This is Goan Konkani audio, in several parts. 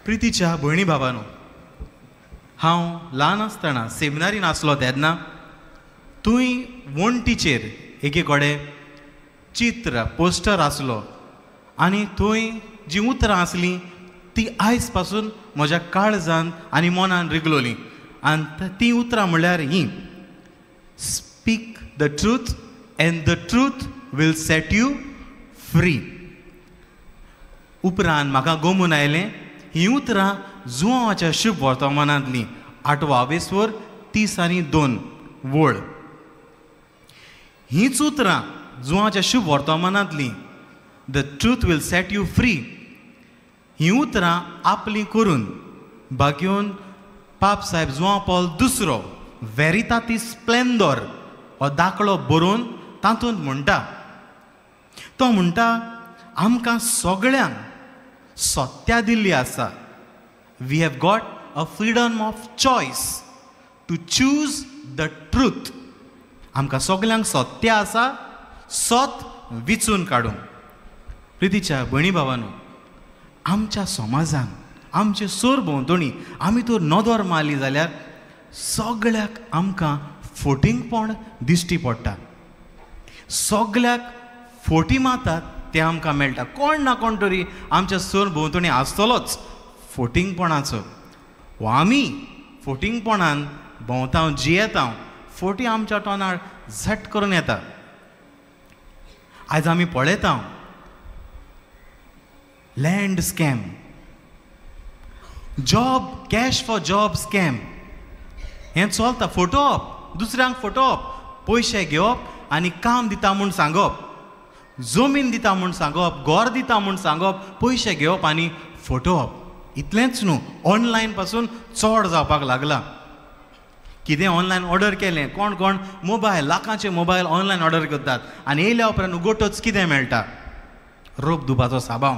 प्रितीच्या भयणी भावानो, हांव ल्हान आसतना सेमिनारीन आसलो तेन्ना थंय वण्टीचेर एके कडेन चित्र पोस्टर आसलो आनी थंय जीं उतरां आसलीं ती आयज पासून म्हज्या काळजान आनी मनान रिगलोलीं. आनी तीं उतरां म्हणल्यार हीं, speak the truth and the truth will set you free. उपरांत म्हाका गोमून आयलें हीं उतरां जुवाच्या शुभ वर्तमानांतलीं, 8वो आवेस्वर 32 वळ. हींच उतरां जुवाच्या शुभ वर्तमानांतलीं, the truth will set you free, हीं उतरां आपलीं करून भाग्योन पाप साहेब जुआंव पॉल दुसरो वेरिताती स्प्लेंदोर हो दाखलो बरोवन तातूंत म्हणटा, तो म्हणटा आमकां सगळ्यांक सत्या दिल्ली आसा. We have got a freedom of choice to choose the truth. आमकां सगळ्यांक सत्य आसा, सत विचून काडूंक. प्रितीच्या भयणी भावानो, आमच्या समाजान आमचे सोर भोंवतणी आमी तर नदर मारली जाल्यार सगळ्याक आमकां फोटिंगपण दिश्टी पडटा. सगळ्याक फोटी मारतात तें आमकां मेळटा. कोण ना कोण तरी आमच्या सोर भोंवतणी आसतलोच फोटिंगपणाचो. वा आमी फोटिंगपणान भोंवता, जियेता, फोटी आमच्या तोंडार झट करून येता. आयज आमी पळयता land scam, job, cash for job scam हें चलता. फटोवप, दुसऱ्यांक फटोवप, पयशे घेवप आनी काम दिता म्हूण सांगप, जमीन दिता म्हूण सांगप, घर दिता म्हूण सांगप, पयशे घेवप आनी फटोवप. इतलेंच न्हू, ऑनलायन पासून चड जावपाक लागला. कितें ऑनलायन ऑर्डर केलें, कोण कोण मोबायल, लाखांचे मोबायल ऑनलायन ऑर्डर करतात आनी येयल्या उपरांत उगोटच कितें मेळटा, रोप धुवपाचो साबांव.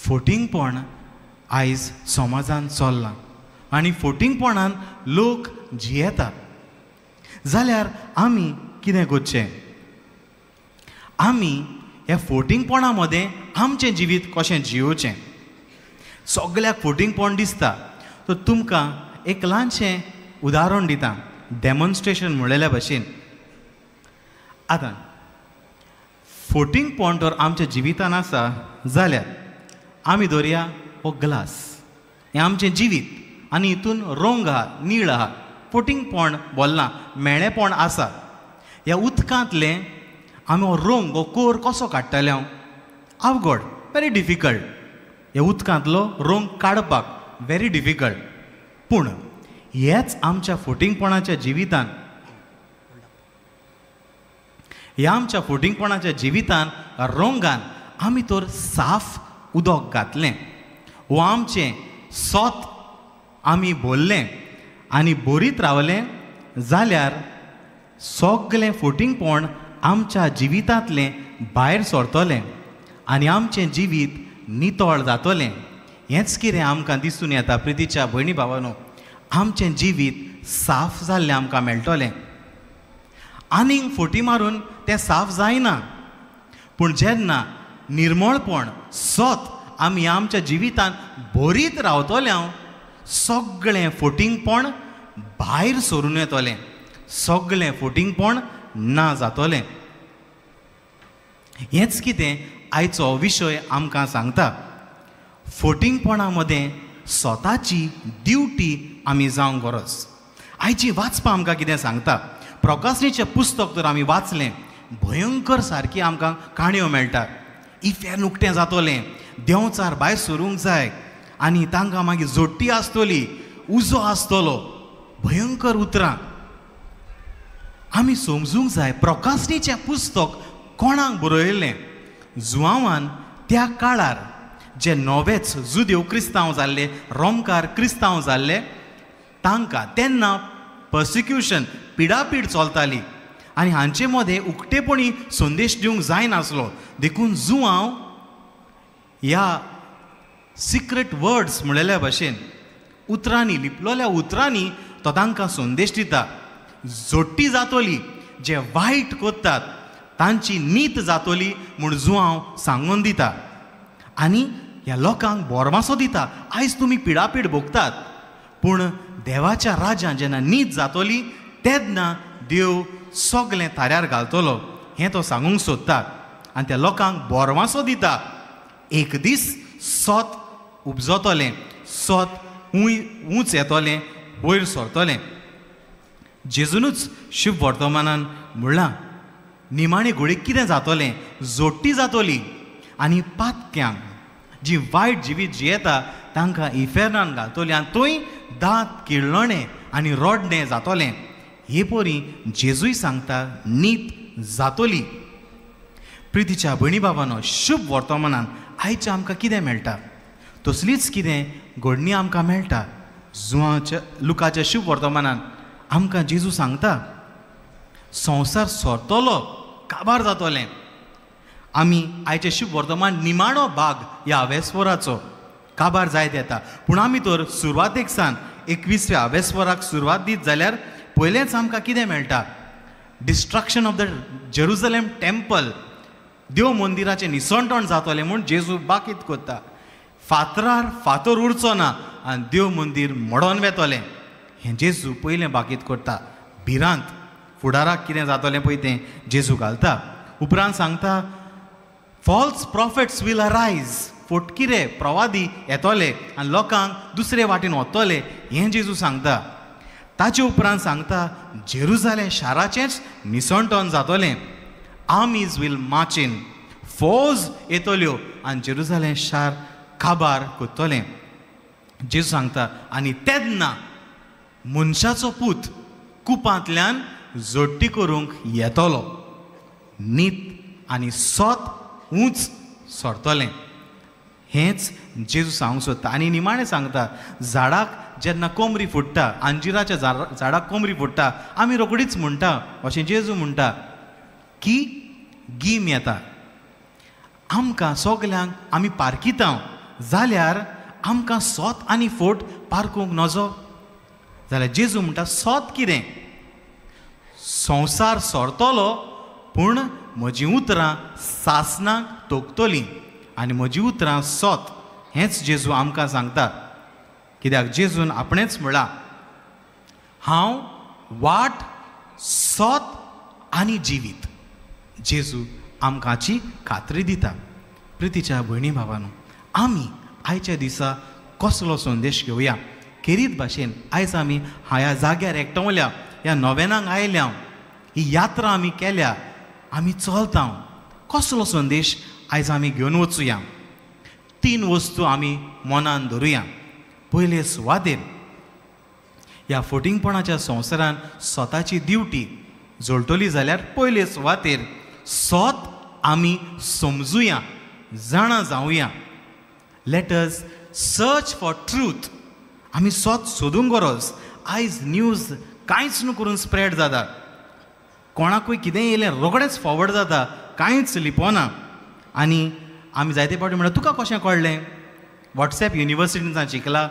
फोटिंगपण आयज समाजान चल्लां आनी फोटिंगपणान लोक जियेतात. जाल्यार आमी कितें करचें? आमी ह्या फोटिंगपणा मदें आमचें जिवीत कशें जियोवचें? सगळ्याक फोटिंगपण दिसता. तर तुमकां एक ल्हानशें उदाहरण दिता, डेमॉन्स्ट्रेशन म्हणलेल्या भशेन. आतां फोटिंगपण तर आमच्या जिवितान आसा जाल्यार आमी दवरया हो ग्लास, हें आमचें जिवीत आनी हितून रंग आहा, नीळ आहा, फोटिंगपण बोल्लां, मेळेपण आसा. ह्या उदकांतलें आमी हो रंग, हो कोर कसो काडटले? हांव अवघड, व्हेरी डिफिकल्ट. ह्या उदकांतलो रंग काडपाक व्हेरी डिफिकल्ट. पूण हेच आमच्या फोटिंगपणाच्या जिवितान, ह्या आमच्या फोटिंगपणाच्या जिवितान रंगान आमी तर साफ उदक घातलें वो आमचें सोत आमी भरलें आनी भरीत रावलें जाल्यार सगळें फोटिंगपण आमच्या जिवितांतलें भायर सरतलें आनी आमचें जिवीत नितळ जातलें. हेंच कितें आमकां दिसून येता प्रितीच्या भयणी भावानो, आमचें जिवीत साफ जाल्लें आमकां मेळटलें. आनीक फोटी मारून तें साफ जायना, पूण जेन्ना निर्मळपण, सत आमी आमच्या जिवितान भरीत रावतले, हांव सगळें फोटिंगपण भायर सरून येतलें, सगळें फोटिंगपण ना जातलें. हेंच कितें आयचो विशय आमकां सांगता. फोटिंगपणा मदें स्वताची ड्युटी आमी जावंक गरज. आयची वाचपां आमकां कितें सांगता? प्रकाशनीचें पुस्तक जर आमी वाचलें, भयंकर सारकी आमकां काणयो मेळटा. इफेर्न उक्तें जातलें, देंवचार भायर सरूंक जाय आनी तांकां मागीर जोडटी आसतली, उजो आसतलो, भयंकर उतरां. आमी समजूंक जाय प्रकाशनीचें पुस्तक कोणाक बरयल्लें. जुआंवान त्या काळार जे नवेच जुदेव क्रिस्तांव जाल्ले, रोमकार क्रिस्तांव जाल्ले, तांकां तेन्ना पर्सिक्युशन, पिडापीड चलताली आनी हांचे मदें उक्तेपणी संदेश दिवंक जायनासलो. देखून जुआंव ह्या सिक्रेट वर्ड्स म्हणलेल्या भशेन उतरांनी, लिपलोल्या उतरांनी तो तांकां संदेश दिता. जोडटी जातली, जे वायट करतात तांची नीत जातली म्हूण जुआंव सांगून दिता. आनी ह्या लोकांक बोरमासो दिता, आयज तुमी पिडापीड भोगतात, पूण देवाच्या राजान जेन्ना नीत जातली तेन्ना देव सगलें थाऱ्यार घालतलो हें तो सांगूंक सोदता. आनी त्या लोकांक बोरमासो दिता, एक दीस सोत उपजतलें, सोत ऊंच येतलें, वयर सरतलें. जेजूनच शुभ वर्तमानान म्हणलां, निमाणे घोडयेक कितें जातलें? जोडटी जातली आनी पातक्यांक जी वायट जिवीत जियेता तांकां इफेर्नान घालतली आनी थंय दांत किळ्ळणें आनी रडणें जातलें. हे परी जेजूय सांगता नीत जातली. प्रितीच्या भयणी बाबानो, शुभ वर्तमानान आयच्या आमकां कितें मेळटा? तसलीच कितें घडणी आमकां मेळटा. जुवाच्या लुकाच्या शुभ वर्तमानान आमकां जेजू सांगता संवसार सरतलो, काबार जातलें. आमी आयचें शुभ वर्तमान निमाणो भाग ह्या आवेस्वराचो काबार जायत येता, पूण आमी तर सुरवातेक सान 21व्या आवेस्वराक सुरवात दीत जाल्यार पयलेंच आमकां कितें मेळटा? Destruction of the Jerusalem temple, देव मंदिराचें निसणटण जातलें म्हूण जेजू बाकीत करता. फातरार फातर उरचो ना आनी देव मंदीर मोडोन वेतलें हें जेजू पयलें बाकीत करता. भिरांत फुडाराक कितें जातलें पळय तें जेजू घालता. उपरांत सांगता फॉल्स प्रॉफेट्स will arise, फोटकिरे प्रवादी येतले आनी लोकांक दुसरे वाटेन वतले हें जेजू सांगता. ताचे उपरांत सांगता जेरुजालेम शाराचेंच निसणटण जातलें, आर्मीज will March in, फौज येतल्यो आनी जेरुजालेम शार काबार करतलें. जेजू सांगता आनी तेन्ना मनशाचो पूत कुपांतल्यान जोडटी करूंक येतलो, नीत आनी सोत ऊंच सरतलें. हेंच जेजू सांगूंक सोदता. आनी निमाणें सांगता झाडाक जेन्ना कोमरी फुट्टा, अंजिराच्या झाडाक कोमरी फुट्टा, आमी रोखडीच म्हणटा अशें जेजू म्हणटा की गीम येता. आमकां सगल्यांक आमी पारखिता जाल्यार आमकां सोत आनी फोट पारखूंक नजो. जाल्यार जेजू म्हणटा सोत कितें? संवसार सरतलो पूण म्हजीं उतरां सासणाक तोखतलीं आनी म्हजीं उतरां सोत. हेंच जेजू आमकां सांगता. कित्याक जेजून आपणेंच म्हळां, हांव वाट, सोत आनी जिवीत. जेजू आमकांची खात्री दिता. प्रितीच्या भयणी भावानू, आमी आयच्या दिसा कसलो संदेश घेवया? खेरीत भाशेन आयज आमी ह्या जाग्यार एकटवल्या, ह्या नोवेनांक आयल्या, ही यात्रा आमी केल्या, आमी चलता. कसलो संदेश आयज आमी घेवन वचुया? 3 वस्तू आमी मनान धरुया. पयले सुवातेर ह्या फोटिंगपणाच्या संवसारान स्वताची दिवटी जोडटली जाल्यार पयले सुवातेर सोत आमी समजुया, जाणा जावया. Let us search for truth. आमी सोत सोदूंक गरज. आयज न्यूज कांयच न्हू करून स्प्रेड जाता, कोणाकूय कितें येयलें रोखडेंच फॉवर्ड जाता, कांयच लिपोना. आनी आमी जायते फावटी म्हणटा तुका कशें कळ्ळें? वॉट्सएप युनिवर्सिटीन शिकला.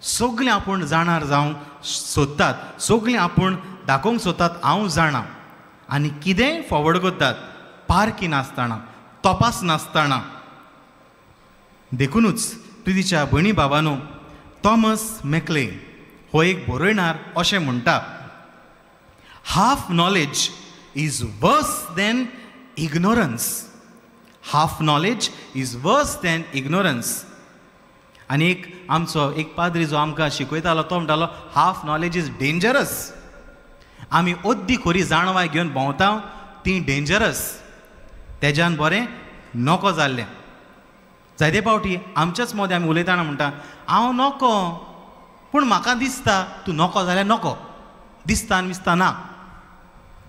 सगळें आपूण जाणार जावंक सोदतात, सगळें आपूण दाखोवंक सोदतात हांव जाणा, आनी कितेंय फॉवर्ड करतात पारखी नासतना, तपास नासतना. देखुनूच प्रितीच्या भयणी बाबानो, थॉमस मेकले हो एक बरयणार अशें म्हणटा, half knowledge is worse than ignorance. Half knowledge is worse than ignorance. आनी एक आमचो एक पाद्री जो आमकां शिकयतालो तो म्हणटालो हाफ नॉलेज is dangerous. आमी अद्दी खोरी जाणवाय घेवन भोंवता ती डेंजरस, तेज्यान बरें नको जाल्लें. जायते फावटी आमच्याच मदें आमी उलयतना म्हणटा हांव नको, पूण म्हाका दिसता तूं नको जाल्यार नको, दिसता आनी दिसता ना,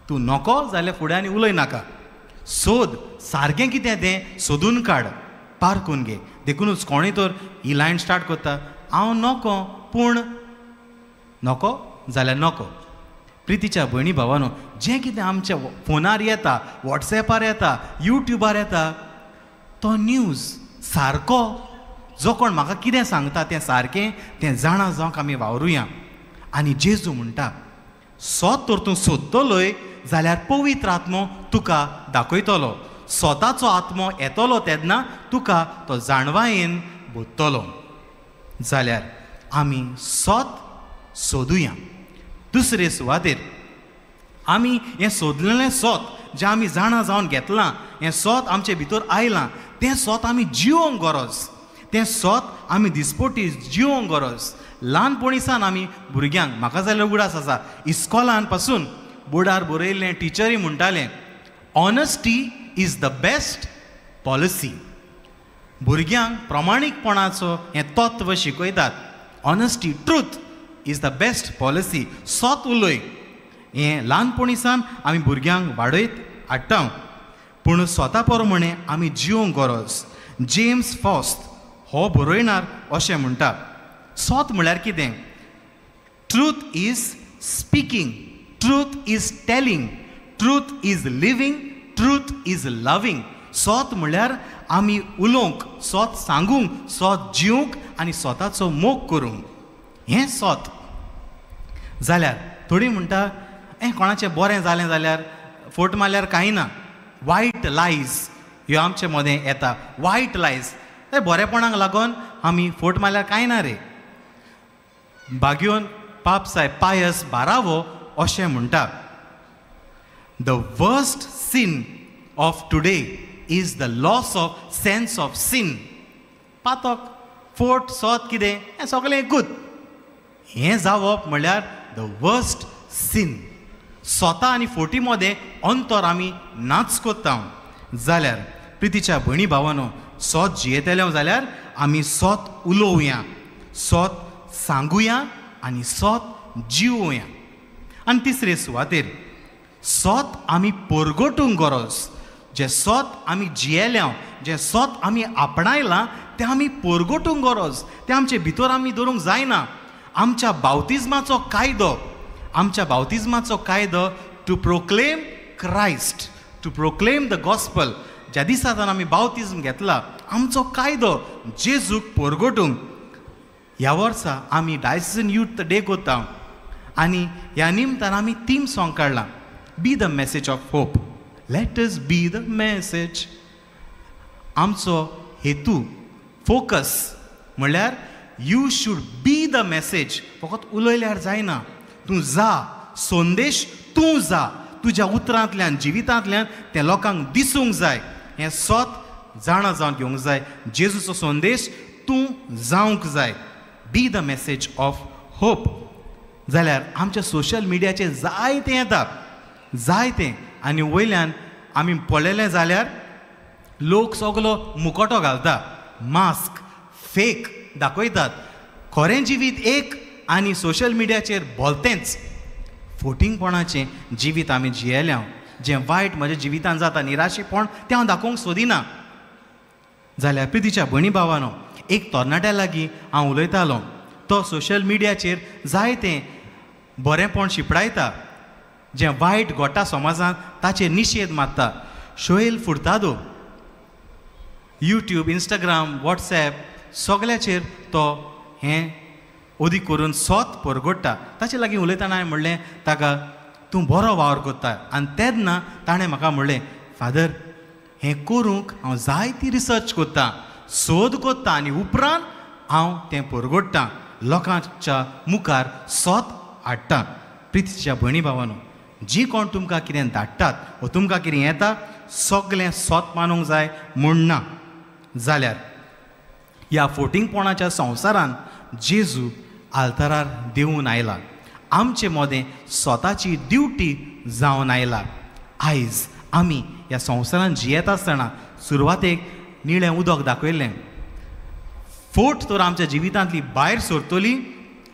तूं नको जाल्यार फुडें आनी उलय नाका. सोद सारकें कितें तें सोदून काड, पारखून घे. देखुनूच कोणूय तर ही लायन स्टार्ट करता हांव नको, पूण नको जाल्यार नको. प्रितीच्या भयणी भावानो, जें कितें आमच्या फोनार येता, वॉट्सएपार येता, युट्युबार येता, तो न्यूज सारको जो कोण म्हाका कितें सांगता तें सारकें तें जाणा जावंक आमी वावरुया. आनी जेजू म्हणटा सोत तर तूं सोदतलोय जाल्यार पवित्र आत्मो तुका दाखयतलो. स्वताचो आत्मो येतलो तेन्ना तुका तो जाणवायेन भोत्तलो. जाल्यार आमी सोत सोदुया. दुसरे सुवातेर आमी हें सोदलेलें सोत जें आमी जाणा जावन घेतलां, हें सोत आमचे भितर आयलां, तें सोत आमी जिवोंक गरज, तें सोत आमी दिसपोटी जिवोंक गरज. ल्हानपणीसान आमी भुरग्यांक, म्हाका जाल्यार उगडास आसा इस्कॉलान पासून बोर्डार बरयल्लें टिचरी म्हणटालें honesty is the best policy. भुरग्यांक प्रमाणीकपणाचो हें तत्व शिकयतात. Honesty, truth is the best policy. सोत उलय हें ल्हानपणीसान आमी भुरग्यांक वाडयत हाडटा, पूण स्वता प्रमाणे आमी जिवोंक गरज. जेम्स फॉस्त हो बरयणार अशें म्हणटा, सोत म्हळ्यार कितें? Truth is speaking, truth is telling, truth is living, truth is loving. सोत म्हळ्यार आमी उलोवंक, सोत सांगूंक, सोत जिवंक आनी स्वताचो मोग करूंक, हें सोत. जाल्यार थोडीं म्हणटा हें कोणाचें बरें जालें जाल्यार फोट मारल्यार कांय ना. वायट लायज ह्यो आमचे मदें येता. वायट लायज ते बरेपणाक लागून आमी फोट मारल्यार कांय ना रे. बागयोन पाप साहेब पायस बारावो अशें म्हणटा, the worst sin of today is the loss of sense of sin. पातक, फोट, सोत कितें हें सगळें एकूच. हें जावप म्हणल्यार the worst सीन. स्वता आनी फोटी मदें अंतर आमी नाच कोत्ता. जाल्यार प्रितीच्या भयणी भावानो, सोत जियेतले जाल्यार आमी सोत उलोवया, सोत सांगुया आनी सोत जिवोवया. आनी तिसरे सुवातेर सोत आमी परगटूंक गरज. जें सोत आमी जियेल्या, जें सोत आमी आपणायलां तें आमी परगटूंक गरज, तें आमचे भितर आमी दवरूंक जायना. आमच्या बावतिज्माचो कायदो, आमच्या बावतिज्माचो कायदो to proclaim Christ, to proclaim the gospel. ज्या दिसा आमी बावतिज्म घेतला आमचो कायदो जेजूक परगटूंक. ह्या वर्सा आमी डायसिजन यूथ डे कोत्ता आनी ह्या निमतान आमी थीम सॉंग काडलां, be the message of hope, let us be the message. आमचो हेतू, फोकस म्हणल्यार you should be the message. फकत उलयल्यार जायना, तूं जा, संदेश तूं जा, तुज्या उतरांतल्यान जिवितांतल्यान तें लोकांक दिसूंक जाय. हें सोत जाणा जावन घेवंक जाय, जेजूचो संदेश तूं जावंक जाय. Be the message of hope. जाल्यार आमच्या सोशल मिडियाचेर जायतें येता, जायतें, आनी वयल्यान आमी पळयलें जाल्यार लोक सगलो मुकोटो घालता, मास्क फेक दाखयतात. खरें जिवीत एक आनी सोशल मिडियाचेर भलतेंच. फोटिंगपणाचें जिवीत आमी जियेल्या. जें वायट म्हज्या जिवितान जाता, निराशेपण, तें हांव दाखोवंक सोदिना. जाल्यार प्रितीच्या भयणी भावानो, एक तरणाट्या लागीं हांव उलयतालो, तो सोशल मिडियाचेर जायतें बरेंपण शिंपडायता, जें वायट घडटा समाजांत ताचेर निशेध मारता. Shoel Furtado YouTube, Instagram, WhatsApp सगळ्याचेर तो हें अदीक करून सोत परगडटा. ताचे लागीं उलयतना हांवें म्हणलें ताका, तूं बरो वावर करता. आनी तेन्ना ताणें म्हाका म्हणलें, फादर हें करूंक हांव जायती रिसर्च करतां, सोद करतां आनी उपरांत हांव तें परगडटां, लोकांच्या मुखार सोत हाडटा. प्रितीच्या भयणी भावानो, जी कोण तुमकां कितें धाडटात वो तुमकां कितें येता सगळें सोत मानूंक जाय म्हूण ना. जाल्यार ह्या फोटिंगपणाच्या संवसारान जेजू आल्तारार देंवून आयला, आमचे मदें स्वताची ड्युटी जावन आयला. आयज आमी ह्या संवसारान जियेता आसतना सुरवातेक निळें उदक दाखयल्लें, फोट तर आमच्या जिवितांतली भायर सरतली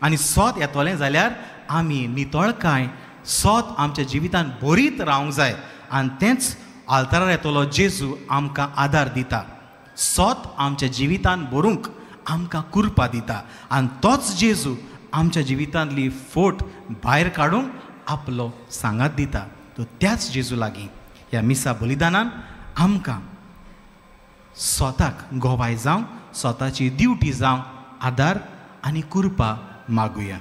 आनी सोत येतलें जाल्यार आमी नितळकाय, सोत आमच्या जिवितान बरीत रावंक जाय. आनी तेंच आल्तारार येतलो जेजू आमकां आदार दिता, सोत आमच्या जिवितान भरूंक आमकां कृपा दिता आनी तोच जेजू आमच्या जिवितांतली फोट भायर काडूंक आपलो सांगात दिता. तो त्याच जेजू लागीं ह्या मिसा बलिदानान आमकां स्वताक गोवाय जावंक, स्वताची ड्युटी जावंक आदार आनी कृपा मागुया.